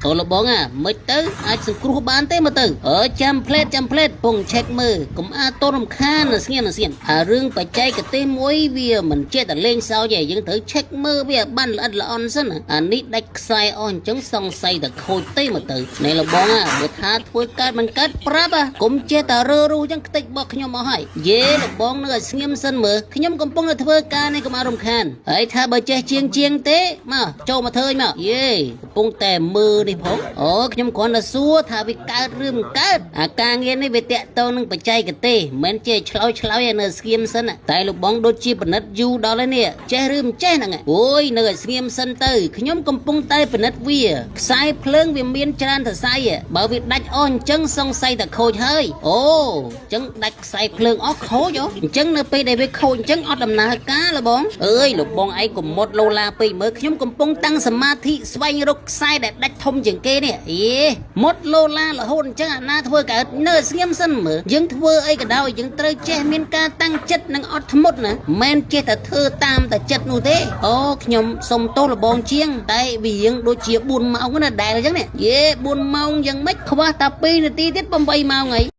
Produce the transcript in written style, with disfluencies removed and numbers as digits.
អូលបងអាមិនទៅអាចសង្គ្រោះបានទេមើលទៅអើចាំផ្លេតចាំផ្លេតពងឆែកមើលកុំអាតរំខានស្ងៀមស្ងៀមអារឿងបច្ចេកទេសមួយវាមិនចេះតែលេងសើចទេយើងត្រូវឆែកមើលវាឲ្យបានល្អិតល្អន់សិនអានេះដាច់ខ្សែអស់អញ្ចឹងសង្ស័យតែខូចទេមើលទៅនេះលបងអាបើថាធ្វើកើតមិនកើតប្រាប់អាកុំចេះតែរើរុះអញ្ចឹងខ្ទេចរបស់ខ្ញុំអស់ហើយយេលបងនៅឲ្យស្ងៀមសិនមើលខ្ញុំកំពុងតែធ្វើការនេះកុំអារំខានហើយថាបើចេះជាងជាងទេមកចូលមកធ្វើមកយេកំពុងតែមើលនេះផងអូខ្ញុំគ្រាន់តែសួរថាវាកើតឬមិនកើតអាការងារនេះវាតាក់ទងនឹងបច្ចេកទេសមិនមែនចេះឆ្លោយឆ្លោយឲ្យនៅស្ងៀមសិនតែលោកបងដូចជាពិនិត្យយូរដល់ហើយនេះចេះឬមិនចេះហ្នឹងអូយនៅឲ្យស្ងៀមសិនទៅខ្ញុំកំពុងតែពិនិត្យវាខ្សែភ្លើងវាមានច្រើនសរសៃបើវាដាច់អស់អញ្ចឹងសង្ស័យតែខូចហើយអូអញ្ចឹងដាច់ខ្សែភ្លើងអស់ខូចហ៎អញ្ចឹងនៅពេលដែលវាខូចអញ្ចឹងអត់ដំណើរការលបងអើយលោកបងឯងកុំមុតឡូឡាពេកមើលខ្ញុំកំពុងតាំងសមាធិស្វែងរកខ្សែដែលដាច់ធំជាងគេនេះអេមុតឡូឡារហូតអញ្ចឹងអាណាធ្វើកើតនៅស្ងៀមសិនមើលយើងធ្វើអីក៏ដោយយើងត្រូវចេះមានការតាំងចិត្តនិងអត់ធ្មត់ណាមិនចេះតែធ្វើតាមតែចិត្តនោះទេអូខ្ញុំសុំទោសលបងជាងតែវារៀងដូចជា4ម៉ោងណាដែលអញ្ចឹងនេះយេ4ម៉ោងយ៉ាងម៉េចខ្វះតែ2នាទីទៀត8ម៉ោងហើយ។